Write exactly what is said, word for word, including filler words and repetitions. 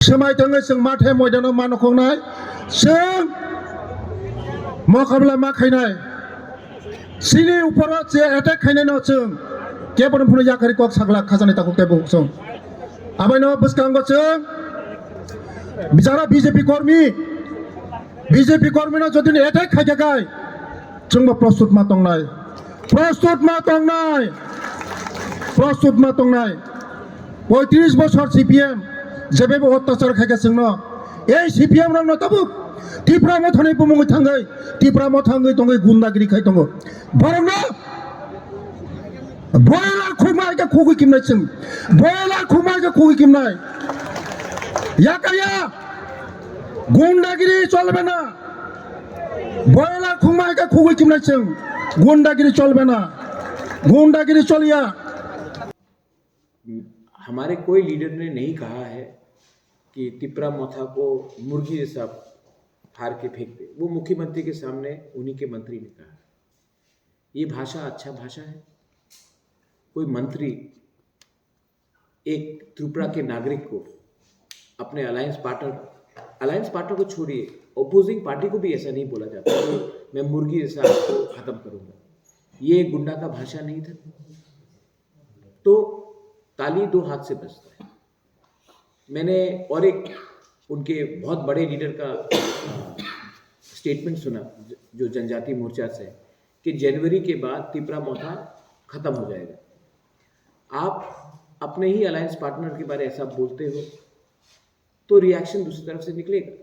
Swmai tongwi chwng mathe moidano ma nukhungnai, chwng mokabla ma khainai. Chini uporo je attack khainai no chwng kebono phunu yakari kok sakla khajani takhuk tei bukhuk chwng. Abaino bwskango chwng jara B J P kormi, B J P kormi no jodi ni attack khaikha kai chwngbo prostut ma tongnai, prostut ma tongnai, prostut ma tongnai. Poitris bosor C P M jebebo ottachar khaikha chwngno, ei C P M rokno tabuk Tipra Mothani bumungwi thangwi, Tipra Motha wngwi tongwi gundagiri khai tongo. Borokno boiler khukma hai khe khugwi kimnai chwng, boiler khukma hai khe khugwi kimnai. Yakaya, gundagiri cholbe na, boiler khukma hai khe khugwi kimnai chwng, gundagiri cholbe na, gundagiri choliya. हमारे कोई लीडर ने नहीं कहा है कि तिपरा मोथा को मुर्गी जैसा फाड़ के फेंक दे। वो मुख्यमंत्री के सामने उन्हीं के मंत्री ने कहा। ये भाषा अच्छा भाषा है? कोई मंत्री एक त्रिपुरा के नागरिक को अपने अलायंस पार्टनर, अलायंस पार्टनर को छोड़िए, अपोजिंग पार्टी को भी ऐसा नहीं बोला जाता कि मैं मुर्गी जैसा आपको खत्म करूंगा। ये गुंडा का भाषा नहीं था। तो ताली दो हाथ से बजता है। मैंने और एक उनके बहुत बड़े लीडर का स्टेटमेंट सुना, जो जनजाति मोर्चा से, कि जनवरी के बाद तिपरा मोथा खत्म हो जाएगा। आप अपने ही अलायंस पार्टनर के बारे ऐसा बोलते हो, तो रिएक्शन दूसरी तरफ से निकलेगा।